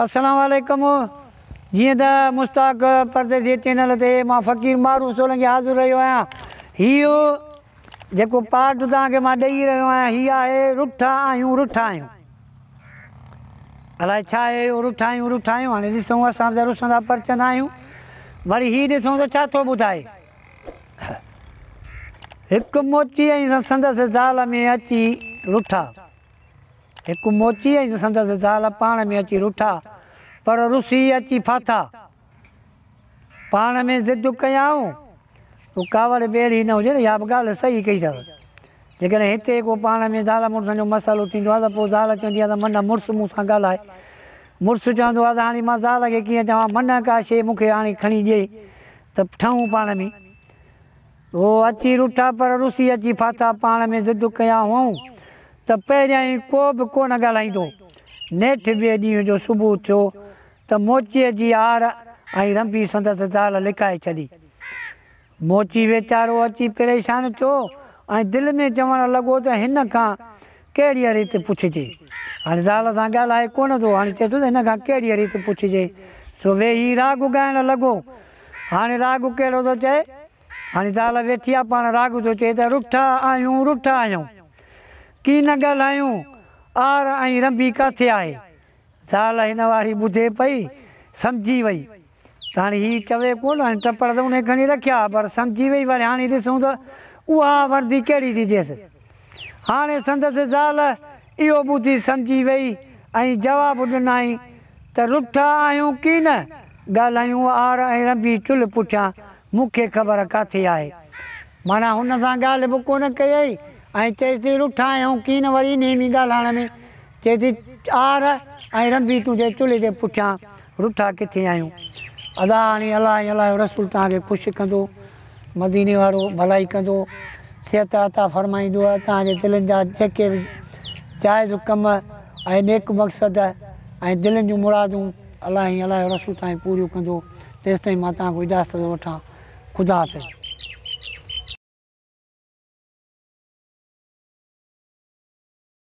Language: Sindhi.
السلام عليڪم جيئن ته مشتاق پرديسي چينل تي مان فقير معروف سولنگي حاضر رهيو آهيان هيء جيڪو پارٽ توهان کي مان ڏئي رهيو آهيان هي آهي رٺا آهيون رٺا آهيون الائي ڇا آهي اهو رٺا آهيون رٺا آهيون هاڻي ڏسون اسان به ته رسندا پرچندا آهيون وري هي ڏسون ته ڇا ٿو ٻڌائي هڪ موچي ۽ سندس زال ۾ اچي رٺا هڪ موچي ۽ سندس زال پاڻ ۾ اچي رٺا، پر رسي اچي ڦاٿا. پاڻ ۾ ضد ڪيائون. پوء ڪاوڙ به اهڙي نه هجي نه، اها به ڳالهه صحيح ڪئي اٿس. جيڪڏهن هتي ڪو پاڻ ۾ زال مڙسن جو مسئلو ٿيندو آهي ته پوء زال چوندي آهي ته من مڙس مون سان ڳالهائي. مڙس چوندو آهي ته هاڻي مان زال کي ڪيئن چوان، من ڪا شيء مون کي آڻي کڻي ڏئي ته ٺهون پاڻ ۾. هو اچي رٺا پر رسي اچي ڦاٿا. پاڻ ۾ ضد ڪيا هئائون ته پهريائين ڪو به ڪونه ڳالهائيندو. نيٺ ٻئي ڏينهن جو صبح ٿيو ته موچيء جي آر ۽ رنڀي سندس زال لڪائي ڇڏي. موچي ويچارو اچي پريشان ٿيو ۽ دل ۾ چوڻ لڳو ته هن کان ڪهڙيء ريت پڇجي. هاڻي زال سان ڳالهائي ڪونه ٿو، هاڻي چئي ٿو ته هن کان ڪهڙيء ريت پڇجي. سو ويهي راڳ ڳائڻ لڳو. هاڻي راڳ ڪهڙو ٿو چئي؟ هاڻي زال ويٺي آ پاڻ راڳ ٿو چئي ته رٺا آهيون رٺا آهيون ڪي نه ڳالهايون آر ۽ رنڀي ڪاٿي آهي؟ زال هن واري ٻڌي پئي سمجهي وئي ته هاڻي هي چوي ڪونه هاڻي ٽپڙ ته انهي کڻي رکيا پر سمجهي وئي وري هاڻي ڏسون ته اها وردي ڪهڙي ٿي ڏيس. هاڻي سندس زال اهو ٻڌي سمجهي وئي ۽ جواب ڏنائين ته رٺا آهيون ڪي نه ڳالهايون آر ۽ رنڀي چلهه پٺيان مون کي خبر ڪاٿي آهي. معنيٰ هن سان ڳالهه به ڪونه ڪيائين ۽ چيس ٿي رٺا آهيون ڪي نه وري انهي ۾ ڳالهائڻ ۾ چئي ٿي آر ۽ رنڀي تنهنجي چلهي جي پٺيان رٺا ڪٿي آهيون. ادا هاڻي الله ۽ الله جو رسول توهان کي خوش ڪندو. مديني وارو ڀلائي ڪندو، صحت عطا فرمائيندو، توهان جي دلين جا جيڪي به جائز ڪم ۽ نيڪ مقصد ۽ دلين جون مرادون الله ۽ الله جو رسول توهان جون پوريون ڪندو، تيستائين مان توهان کان اجازت ٿو وٺان. خدا حافظ.